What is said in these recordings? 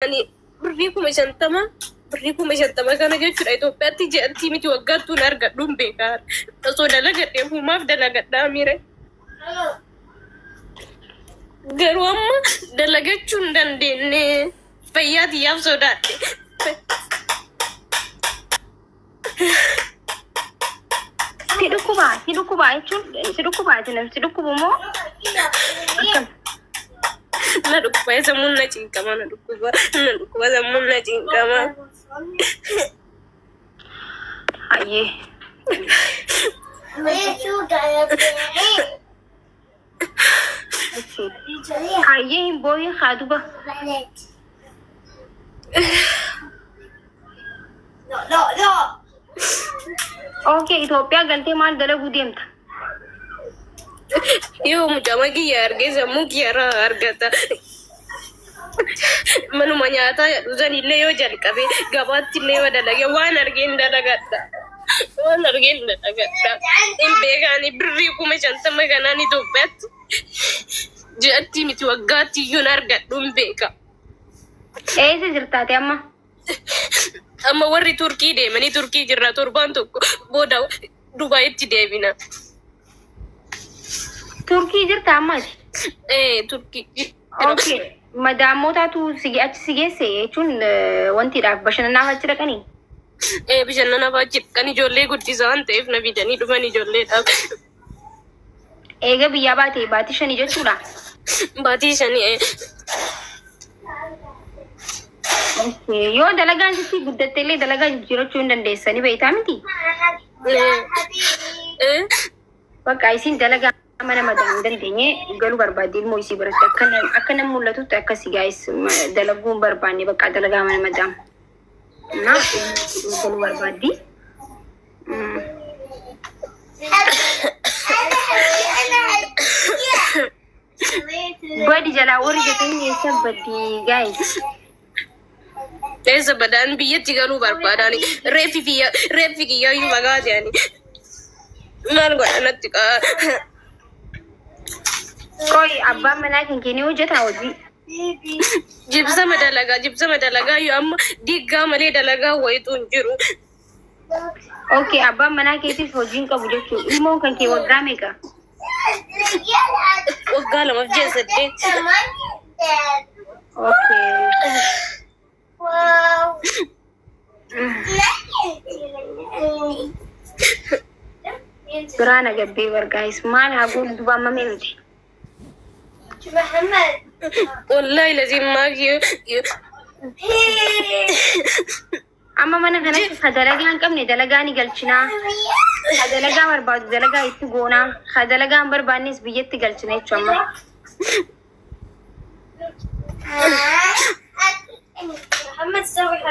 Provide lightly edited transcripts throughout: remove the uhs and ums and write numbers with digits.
Ani birrii 50,000, birrii 50,000 kana jechuudha Itoophiyaatti ji'atti miti waggaattuun argadhuun beekaa. Osoo dalagadhee humaaf dalagadhaa mire. Garuu amma dalagachuu hin dandeenye, fayyaa tiyyaaf sodaadhe. Si dhukkubaa, si dhukkubaa jechuun si dhukkubaa jechuun si dhukkubu moo akkam? Na dhukkuba, sammuun na cinqama, na dhukkuba, na dhukkuba, sammuun na cinqama. Hayyee. Hayyee, hin booyin haa duba. Okay, Itoophiyaa galtee maal dalaguu deemta? Yoo mucama kiyya argee sammuu kiyyarraa argata. Manuma nyaataa jedhu sanillee yoo jalqabe, gabaatti illee yoo dalage, waan argeen dalagadha. Waan argeen dalagadha. Hin beekaani, birrii 50,000 kanaan Itoophiyaatti ji'atti miti waggaatti iyyuu hin argadhu, hin beeka. Eessa jirtaate amma? Amma warri Turkii deemanii Turkii jirra, torbaan tokko booda Dubaayitti deebina. Turkii jirta ammaati? Ee, Turkii jira. Okay. Madaamotaatu si achi si geesse jechuun wantiidhaaf bashannanaaf achi dhaqanii? Ee, bashannanaaf achi kan ijoollee guddisaa waan ta'eef na fidanii dhufan ijoolleedhaaf. Eega biyyaa baate baatii 5 jechuudha. Baatii 5, ee. Okay. Yoo dalagaan sitti guddatte illee dalagaa jijjiirachuu hin dandeessanii beektaa miti? Ee. Bakka isin dalagaa mana madaam hin dandeenye galuu barbaadde ilmoo isii biratti akka nam mul'atutti akkasi gaa'is dalaguu hin barbaanne, bakka dalagaa mana madaam. Na galuu barbaaddi. Badi jalaa warri jetanii eessa baddi gaa'is? Eessa badaan, biyyatti galuu barbaadani. Reeffi kiyya, reeffi kiyyaayyuu fagaate ani. Maal godha natti qaa. Qoy, abbaan manaa kan kee ni hojjetaa hojii? Jibsama dalagaa, jibsama dalagaa yoo amma diiggaa malee dalagaa wayitu hin jiru. Okay, abbaan manaa keetiif hojii hin qabu jechuudha. Ilmoon kan kee waggaa meeqa? Waggaa 2f ji'a 8. Okay. Biraa na gabbee bargaayis maal haa goonu duba amma mee nuti? Wallahi lazim maakii. Amma mana kanatti ka dalagaa hin qabne dalagaa ni galchinaa. Ka dalagaa barbaadu dalagaa itti goonaa. Ka dalagaa hin barbaannes biyyatti galchina jechuudha amma.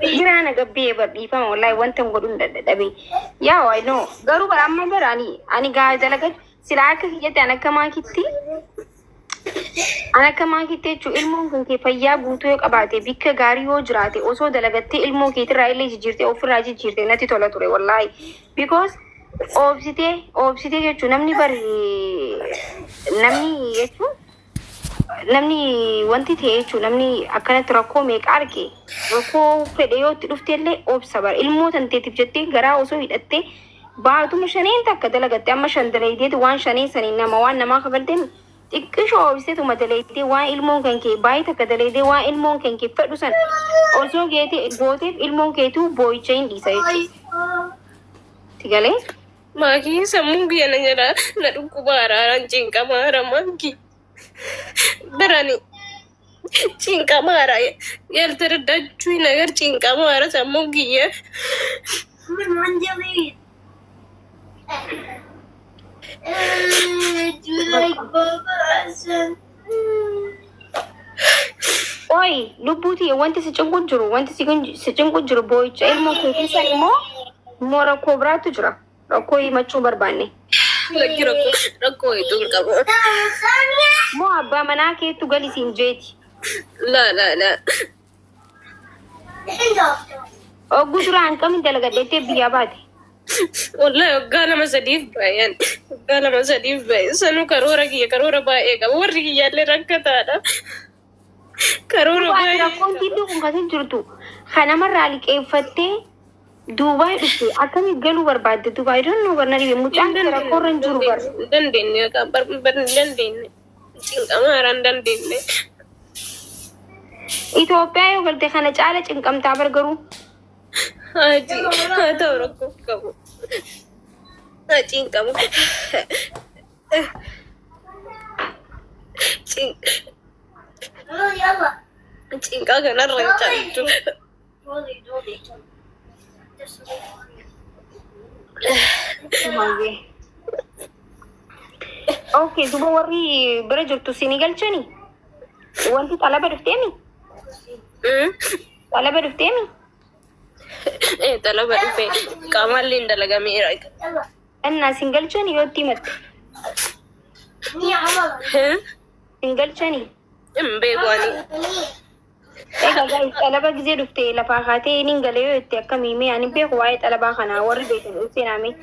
Biraa na gabbee bar, dhiifama, wallahi wanta hin godhuun dadhabe. Yaa, I know, garuu bara amma bara ani gaa dalagaa sila akka kiyyatti an akka maakitti jechuun ilmoon kan kee fayyaa guutuu yoo qabaate, bikka gaarii yoo jiraate, osoo dalagattee ilmoo keetirraa illee jijjiirtee ofirraa jijjiirte natti tola ture wallahi. Because oobsitee oobsitee jechuun namni bari namni jechuun namni wanti ta'e jechuun namni akkanatti rakkoo meeqa arge, rakkoo fedhe yoo itti dhufte illee obsa bara ilmoo tanteetiif jettee garaa osoo hidhattee baatuma shaneen takka dalagatte, amma shan dalaydeeti waan shaneen saniin nama waan namaa kafalteen xiqqishoo obseetuma dalaydee waan ilmoon kan kee baay'ee takka dalaydee waan ilmoon kan kee fedhu san osoo geete gooteef ilmoon keetuu boo'icha hin dhiisa jechuudha. Tigalee? Maakii, sammuun kiyya na jedha, na dhukkuba araaraan cinqamaara maakii. Barani cinqamaara ያልተረዳችሁኝ ነገር cinqamaara sammuun kiyya. Oi, lubbuuti, wanti si cinqu jiru, wanti si cinqu jiru boo'icha ilmoo keetii san immoo rakkoo biraatu jira. Rakkoo himachuu barbaanne. Lakki, rakkoo wayituu hin qabu. Moo abbaa manaa keettu gali siin jeeti? Laa laa laa. Ogguu dura hanqamni dalagadheettee biyyaa baate? Wallahi waggaa 2 3f baay'een, waggaa 2 3f baay'ee sanuu karoora kiyya, karoora baay'ee qaba, warri kiyyaallee rakkataadha. Karoora Duuba ati baay'ee rakkoon qaba. Tidduu kun kasin jirtu kanamarraa liqeeffattee Duubaay dhufte akkamitti galuu barbaadde Duubaay don't know barna dhibe Hin mucaan kee dandeenye, rakkoorra hin hin jiru bar. dandeenye, hin dandeenye, yookaan bar bar hin dandeenye. Cinqamaa hin dandeenye. Itoophiyaa yoo galte kana caala cinqamtaa bar garuu. Haati haa ta'u rakkoo qabu. Haa cinqamu. Cinqaa kanarra hin caaltu. Baay'ee. Okay, duuba warri bira jirtu si ni galchani? Wanti xalaba dhufteemi? Xalaba dhufteemi? Xalaba dhufe qaamallee hin dalagameera. Innaa sin galchani yoo itti himatte? Sin galchani? Hin beeku ani. Egaa guys, xalaba gizee dhufte lafaa kaatee niin galee yoo itti akkamii mee ani beeku waa'ee xalabaa kanaa warri beekan seenaa mee.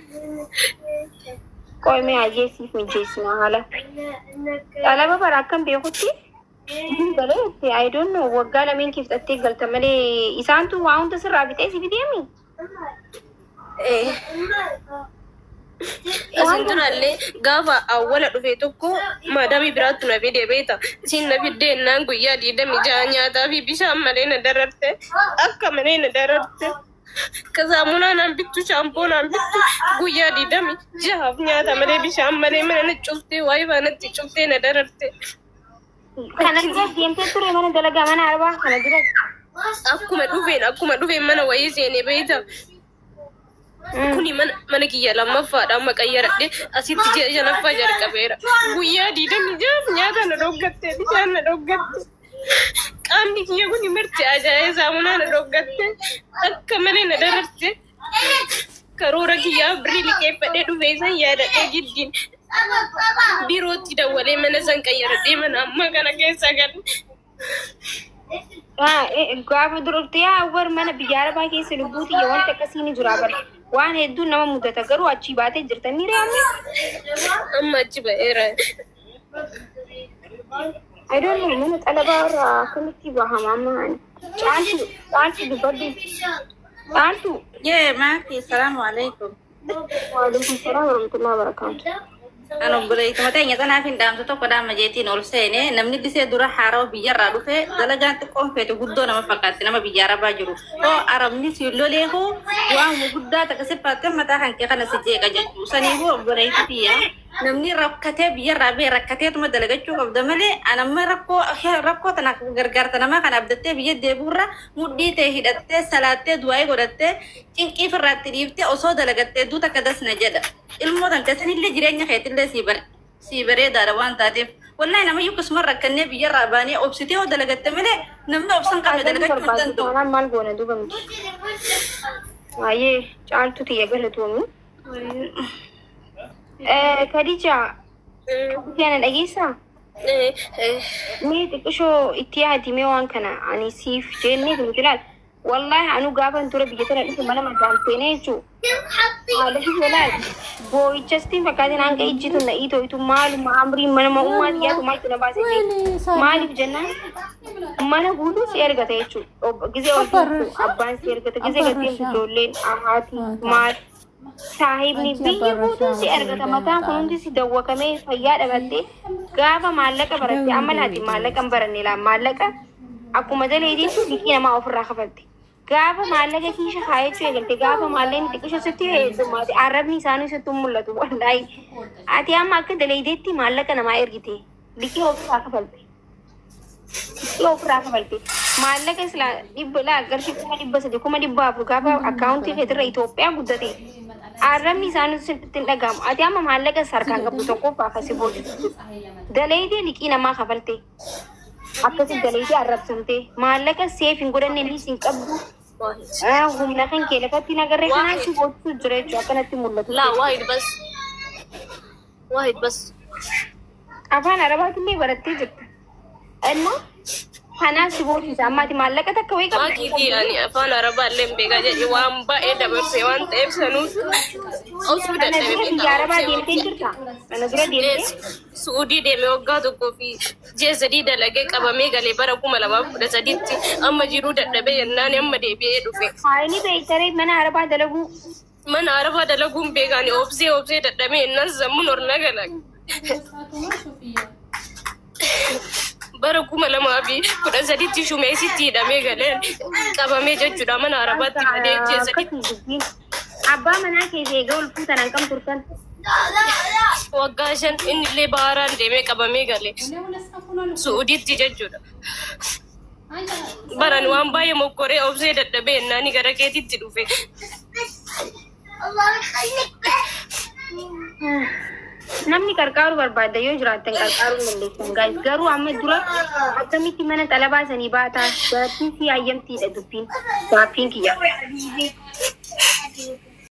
Qoy mee hayyee siif mijeessina haala. Xalaba bara akkam beekutti niin galee itti I don't know waggaa lameen kee fixattee galta malee isaantu waa hunda sirraa fixee si fideemi. Asin durallee gaafa awwala dhufe tokko maadaamii biraattu na fide beeta. Isin na fiddee naan guyyaa 26 nyaataa fi bishaan malee na dararte. Akka malee na dararte. Ka saamunaa naan bittu, shaampoo naan bittu, guyyaa 26f nyaata malee bishaan malee mana na cuftee waayifaa natti cuftee na dararte. Kana dura deemtee ture mana dalagaa mana arbaa kana dura. Akkuma dhufeen mana wayii seenee beeta. Kuni mana kiyya lammaffaadha amma qayyaradhe asitti ji'a shanaffaa jalqabeera. Guyyaa 26f nyaata na dhoggatte, bishaan na dhoggatte. Qaamni kiyya kuni marti ajaa'ee saamunaa na dhoggatte, akka malee na dararte. Karoora kiyyaa birrii liqeeffadhee dhufee san yaadadhee giddiin biirootti dawwalee mana san qayyaradhee mana ammaa kana keessa galle. Gaafa dura dhufte yaa war mana biyya arabaa keessa lubbuu xiyya wanta akkasii ni jira bara. Waan hedduun nama mudata garuu achii baatee jirta ni re'amne. Amma achi ba'eera. I don't know mana xalabaa irraa akkamitti bahama amma ani. Caaltu, Caaltu, dubbadhu. Caaltu. Yee, maafi, salaamu alaikum. Waalaikum salaam warahmatullahi wabarakatuh. An obboleettuma teenya tanaaf hin dhaamtu tokko dhaama jeetiin ol seene. Namni disee dura haarawa biyyarraa dhufe dalagaan xiqqoon feete guddoo nama fakkaatti nama biyya arabaa jiru. Hoo arabni si loleehu waanuma guddaa takka si faatte mataa kan kee kana si jeeqa jechuu. Saniifuu obboleetti tiyya, namni rakkatee biyyarraa ba'e rakkateetuma dalagachuu qabda malee anamma rakkoo tana gargaarta namaa kana abdattee biyya deebi'urra mudhii ta'e hidhattee salaattee du'aa'ii godhattee cinqii firraatti dhiiftee osoo dalagattee duuta akka dasna jedha. Ilmoo tan keessanillee jireenya keetillee sii bareedaadha waan taateef. Wallahi namayyuu akkasuma rakkannee biyyarraa baanee obsitee yoo dalagatte malee namni obsan qabne Akkamii dalagachuu hin barbaaddu danda'u. taanaan maal goona duuba miti. Baay'ee Caaltu tiyya galatoomi. Khadija, Khadija, na dhageessaa? Mee xiqqishoo itti yaadi mee waan kana ani siif jennee nuti ilaal. Wallaahi anu gaafan dura biyya tana dhufe mana madaan seenee jechuudha. Haala kiyya laal boo'ichastiin fakkaatiin hanga ijji tun na iitooytu maaluma amriin mana ummaa xiyyaatu maaltu na baase jee. Maaliif jennaan mana guutuu si ergata jechuudha. Gizee ol deemtu abbaan si ergata, gizee gad deemtu ijoolleen, haati, maal, saahibni, biyyi guutuun si ergata. Mataan kun hundi si dawwakamee fayyaa dhabattee gaafa maallaqa baratte. Amma laati maallaqa hin baranne laa, maallaqa akkuma daleetiitu liqii namaa ofirraa kafalte. Gaafa maallaqa kiisha kaayachuu eegalte, gaafa maallaqni xiqqisho sitti heddummaate, arrabni isaanii sitti hin mul'atu wallaahi. Ati amma akka daleeteetti maallaqa namaa ergite, liqii ofirraa kafalte. Liqii ofirraa kafalte. Maallaqa silaa dhibba laa qarshii 300,000, 400,000 gaafa akkaawuntii keetirra Itoophiyaa guddate, arrabni isaanii sitti hin dhagahamu. Ati amma maallaqa sarkaan qabdu tokkoffaa akkasii booda. Daleetee liqii namaa kafalte. Akkasi daleetee arrabsamte maallaqa seef hin godhanne illee hin qabdu. Humna kan kee lafatti hin agarree kanaan si boochisu jira jechuudha akkanatti mul'atu. لا واحد بس، واحد بس. Afaan Arabaatillee barattee jirta. Innaa Kanaaf si boorsiisa. Amma ati maallaqa takka wayii qabda. Maakiitii ani afaan arabaa illee hin beekaa jedhe waan baay'ee dabarsee waan ta'eef sanuuf osoo Kana dura dadhabee biyya arabaa deemtee jirta? Kana dura deemtee? Su'uudii deemee waggaa tokkoo fi ji'a 3 dalagee qabamee galee bara 2013tti amma jiruu dadhabee jennaan amma deebi'ee dhufe. Haayini beektaree mana arabaa dalaguu. Mana arabaa dalaguun beekaani obsee obsee dadhabee jennaan sammuun orna gala. Bara 2013tti shumeesitti hidhamee galeen qabamee jechuudha mana arabaatti badee ji'a 3. Akkasuma dubbiin. Abbaa manaa kee eegee ol fuutan hanqam turtan? Waggaa 5 innillee baharaan deemee qabamee gale. Su'uudiitti jechuudha. Baran waan baay'ee mokkoree obsee dadhabee ennaani gara keetitti dhufe. Namni qarqaaru barbaadda yoo jiraattan qarqaaruu hin dandeessan guys. Garuu amma dura akkamitti mana xalabaa sanii baataa? Jaartiin si hayyamtiidha dubbiin. Gaaffiin kiyya.